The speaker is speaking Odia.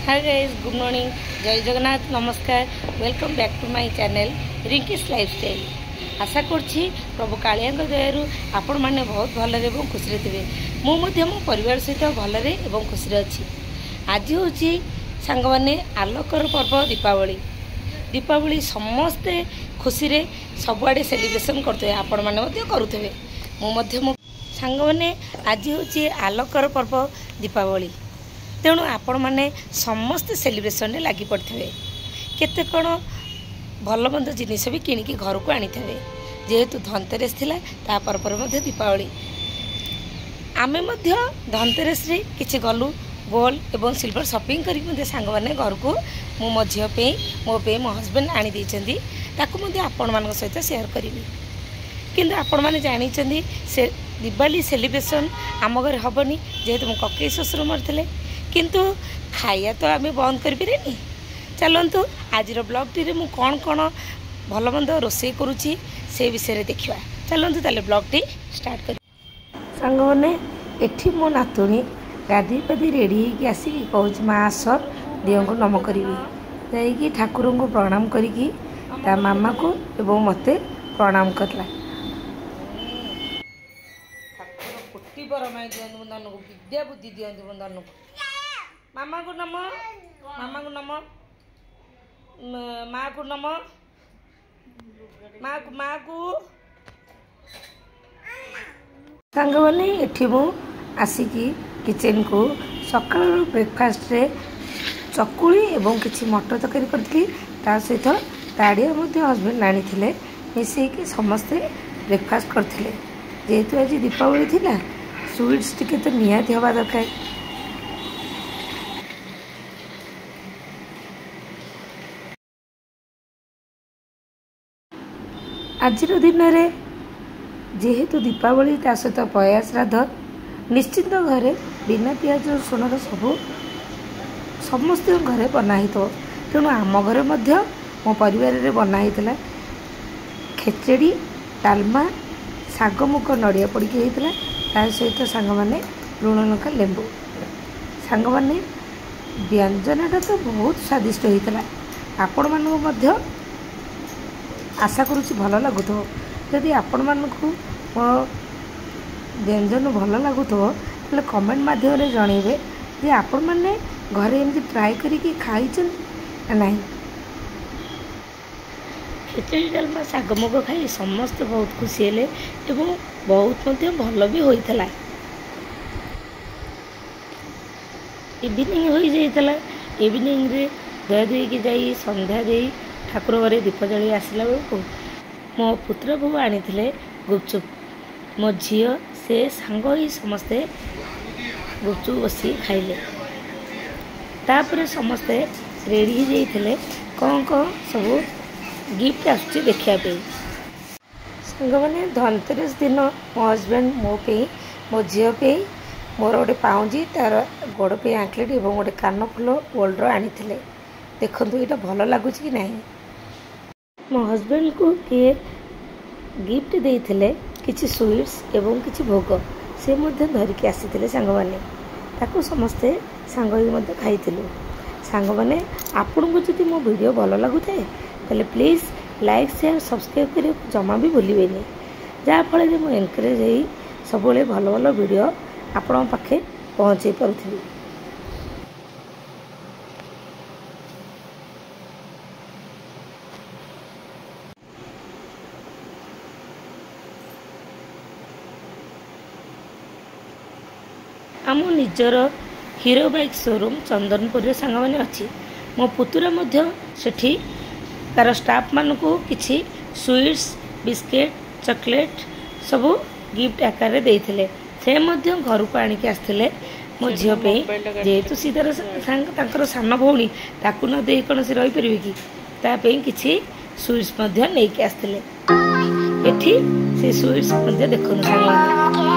Hi guys, good morning, ଜୟ ଜଗନ୍ନାଥ, ନମସ୍କାର। Welcome back to my channel Rinki's Lifestyle. ଆଶା କରୁଛି ପ୍ରଭୁ କାଳିଆଙ୍କ ଦୟାରୁ ଆପଣମାନେ ବହୁତ ଭଲରେ ଏବଂ ଖୁସିରେ ଥିବେ। ମୁଁ ମଧ୍ୟ ମୋ ପରିବାର ସହିତ ଭଲରେ ଏବଂ ଖୁସିରେ ଅଛି। ଆଜି ହେଉଛି ସାଙ୍ଗମାନେ ଆଲୋକର ପର୍ବ ଦୀପାବଳି। ଦୀପାବଳି ସମସ୍ତେ ଖୁସିରେ ସବୁଆଡ଼େ ସେଲିବ୍ରେସନ୍ କରୁଥିବେ, ଆପଣମାନେ ମଧ୍ୟ କରୁଥିବେ, ମୁଁ ମଧ୍ୟ ମୋ ସାଙ୍ଗମାନେ। ଆଜି ହେଉଛି ଆଲୋକର ପର୍ବ ଦୀପାବଳି, ତେଣୁ ଆପଣମାନେ ସମସ୍ତେ ସେଲିବ୍ରେସନରେ ଲାଗି ପଡ଼ିଥିବେ। କେତେ କ'ଣ ଭଲ ମନ୍ଦ ଜିନିଷ ବି କିଣିକି ଘରକୁ ଆଣିଥିବେ। ଯେହେତୁ ଧନତେରସ ଥିଲା, ତା ପରେ ପରେ ମଧ୍ୟ ଦୀପାବଳି। ଆମେ ମଧ୍ୟ ଧନତେରସରେ କିଛି ଗଲୁ, ଗୋଲ୍ଡ ଏବଂ ସିଲଭର ସପିଂ କରିକି ମଧ୍ୟ ସାଙ୍ଗମାନେ ଘରକୁ ମୁଁ ମୋ ଝିଅ ପାଇଁ, ମୋ ପାଇଁ ମୋ ହଜବେଣ୍ଡ ଆଣିଦେଇଛନ୍ତି। ତାକୁ ମଧ୍ୟ ଆପଣମାନଙ୍କ ସହିତ ସେୟାର କରିବି। କିନ୍ତୁ ଆପଣମାନେ ଜାଣିଛନ୍ତି, ସେ ଦିୱାଲି ସେଲିବ୍ରେସନ୍ ଆମ ଘରେ ହେବନି, ଯେହେତୁ ମୋ କକେଇ ଶ୍ୱଶୁର ମରିଥିଲେ। କିନ୍ତୁ ଖାଇବା ତ ଆମେ ବନ୍ଦ କରିପାରିନି। ଚାଲନ୍ତୁ, ଆଜିର ବ୍ଲଗ୍ଟିରେ ମୁଁ କ'ଣ କ'ଣ ଭଲ ମନ୍ଦ ରୋଷେଇ କରୁଛି ସେ ବିଷୟରେ ଦେଖିବା। ଚାଲନ୍ତୁ ତାହେଲେ ବ୍ଲଗ୍ଟି ଷ୍ଟାର୍ଟ କରିବା। ସାଙ୍ଗମାନେ, ଏଠି ମୋ ନାତୁଣୀ ଗାଧୋଇ ପାଧୋଇ ରେଡ଼ି ହେଇକି ଆସିକି କହୁଛି, ମା ଆସ, ଦିଅଙ୍କୁ ନମ କରିବି। ଯାଇକି ଠାକୁରଙ୍କୁ ପ୍ରଣାମ କରିକି ତା ମାମାକୁ ଏବଂ ମୋତେ ପ୍ରଣାମ କଲା। ଠାକୁର କୋଟି ବରମାଇ ଦିଅନ୍ତୁ ମୋ ଧନକୁ, ବିଦ୍ୟା ବୁଦ୍ଧି ଦିଅନ୍ତୁ ମୋ ଧନକୁ। ମାମାକୁ ନମ, ମାମାକୁ ନମ, ମାକୁ ନମ, ମାକୁ, ମାକୁ। ସାଙ୍ଗମାନେ, ଏଠି ମୁଁ ଆସିକି କିଚେନକୁ ସକାଳର ବ୍ରେକଫାଷ୍ଟରେ ଚକୁଳି ଏବଂ କିଛି ମଟର ତରକାରୀ କରିଥିଲି। ତା ସହିତ ତାଡ଼ିଆ ମଧ୍ୟ ହଜବେଣ୍ଡ ଆଣିଥିଲେ, ମିଶେଇକି ସମସ୍ତେ ବ୍ରେକଫାଷ୍ଟ କରିଥିଲେ। ଯେହେତୁ ଆଜି ଦୀପାବଳି ଥିଲା, ସୁଇଟ୍ସ ଟିକେ ତ ନିହାତି ହେବା ଦରକାର। ଆଜିର ଦିନରେ ଯେହେତୁ ଦୀପାବଳି, ତା ସହିତ ପୟା ଶ୍ରାଦ୍ଧ, ନିଶ୍ଚିନ୍ତ ଘରେ ବିନା ପିଆଜ ରସୁଣର ସବୁ ସମସ୍ତଙ୍କ ଘରେ ବନା ହେଇଥିବ। ତେଣୁ ଆମ ଘରେ ମଧ୍ୟ ମୋ ପରିବାରରେ ବନା ହେଇଥିଲା ଖେଚେଡ଼ି, ଡାଲମା, ଶାଗ ମୁଗ ନଡ଼ିଆ ପଡ଼ିକି ହେଇଥିଲା। ତା ସହିତ ସାଙ୍ଗମାନେ ଲୁଣ ଲଙ୍କା ଲେମ୍ବୁ। ସାଙ୍ଗମାନେ, ବ୍ୟଞ୍ଜନଟା ତ ବହୁତ ସ୍ୱାଦିଷ୍ଟ ହେଇଥିଲା। ଆପଣମାନଙ୍କୁ ମଧ୍ୟ ଆଶା କରୁଛି ଭଲ ଲାଗୁଥିବ। ଯଦି ଆପଣମାନଙ୍କୁ ମୋ ବ୍ୟଞ୍ଜନ ଭଲ ଲାଗୁଥିବ, ତାହେଲେ କମେଣ୍ଟ ମାଧ୍ୟମରେ ଜଣାଇବେ ଯେ ଆପଣମାନେ ଘରେ ଏମିତି ଟ୍ରାଏ କରିକି ଖାଇଛନ୍ତି ନା ନାହିଁ। ଖେଚେଡ଼ି, ଡାଲମା, ଶାଗ ମୁଗ ଖାଇ ସମସ୍ତେ ବହୁତ ଖୁସି ହେଲେ ଏବଂ ବହୁତ ମଧ୍ୟ ଭଲ ବି ହୋଇଥିଲା। ଇଭିନିଂ ହୋଇଯାଇଥିଲା। ଇଭିନିଂରେ ଧୁଆ ଧୋଇକି ଯାଇ ସନ୍ଧ୍ୟା ଦେଇ ଠାକୁର ଘରେ ଦୀପ ଜାଳି ଆସିଲା ବେଳକୁ ମୋ ପୁତ୍ର ବୋହୂ ଆଣିଥିଲେ ଗୁପଚୁପ୍। ମୋ ଝିଅ, ସେ ସାଙ୍ଗ ହୋଇ ସମସ୍ତେ ଗୁପଚୁପ୍ ବସିକି ଖାଇଲେ। ତାପରେ ସମସ୍ତେ ରେଡ଼ି ହେଇଯାଇଥିଲେ କ'ଣ କ'ଣ ସବୁ ଗିଫ୍ଟ ଆସୁଛି ଦେଖିବା ପାଇଁ। ସାଙ୍ଗମାନେ, ଧନତେରସ ଦିନ ମୋ ହଜବେଣ୍ଡ ମୋ ପାଇଁ, ମୋ ଝିଅ ପାଇଁ ମୋର ଗୋଟେ ପାଉଁଜି, ତାର ଗୋଡ଼ ପାଇଁ ଆଙ୍କଲେଟ୍ ଏବଂ ଗୋଟେ କାନଫୁଲ ଗୋଲ୍ଡର ଆଣିଥିଲେ। ଦେଖନ୍ତୁ, ଏଇଟା ଭଲ ଲାଗୁଛି କି ନାହିଁ? ମୋ ହଜବେଣ୍ଡକୁ କିଏ ଗିଫ୍ଟ ଦେଇଥିଲେ କିଛି ସୁଇଟ୍ସ ଏବଂ କିଛି ଭୋଗ, ସେ ମଧ୍ୟ ଧରିକି ଆସିଥିଲେ। ସାଙ୍ଗମାନେ, ତାକୁ ସମସ୍ତେ ସାଙ୍ଗ ହେଇକି ମଧ୍ୟ ଖାଇଥିଲୁ। ସାଙ୍ଗମାନେ, ଆପଣଙ୍କୁ ଯଦି ମୋ ଭିଡ଼ିଓ ଭଲ ଲାଗୁଥାଏ, ତାହେଲେ ପ୍ଲିଜ୍ ଲାଇକ୍, ସେୟାର, ସବସ୍କ୍ରାଇବ୍ କରିବାକୁ ଜମା ବି ଭୁଲିବେନି, ଯାହାଫଳରେ ମୁଁ ଏନକରେଜ୍ ହେଇ ସବୁବେଳେ ଭଲ ଭଲ ଭିଡ଼ିଓ ଆପଣଙ୍କ ପାଖେ ପହଞ୍ଚେଇ ପାରୁଥିବି। ଆମ ନିଜର ହିରୋ ବାଇକ୍ ସୋରୁମ୍ ଚନ୍ଦନପୁରରେ ସାଙ୍ଗମାନେ ଅଛି। ମୋ ପୁତୁରା ମଧ୍ୟ ସେଠି ତାର ଷ୍ଟାଫ୍ମାନଙ୍କୁ କିଛି ସୁଇଟ୍ସ, ବିସ୍କେଟ୍, ଚକୋଲେଟ୍ ସବୁ ଗିଫ୍ଟ ଆକାରରେ ଦେଇଥିଲେ। ସେ ମଧ୍ୟ ଘରକୁ ଆଣିକି ଆସିଥିଲେ ମୋ ଝିଅ ପାଇଁ। ଯେହେତୁ ସେ ତାର ସାଙ୍ଗ, ତାଙ୍କର ସାନ ଭଉଣୀ, ତାକୁ ନ ଦେଇ କ'ଣ ସେ ରହିପାରିବେ କି? ତା ପାଇଁ କିଛି ସୁଇଟ୍ସ ମଧ୍ୟ ନେଇକି ଆସିଥିଲେ। ଏଠି ସେ ସୁଇଟ୍ସ ମଧ୍ୟ ଦେଖନ୍ତୁ ସାଙ୍ଗମାନେ।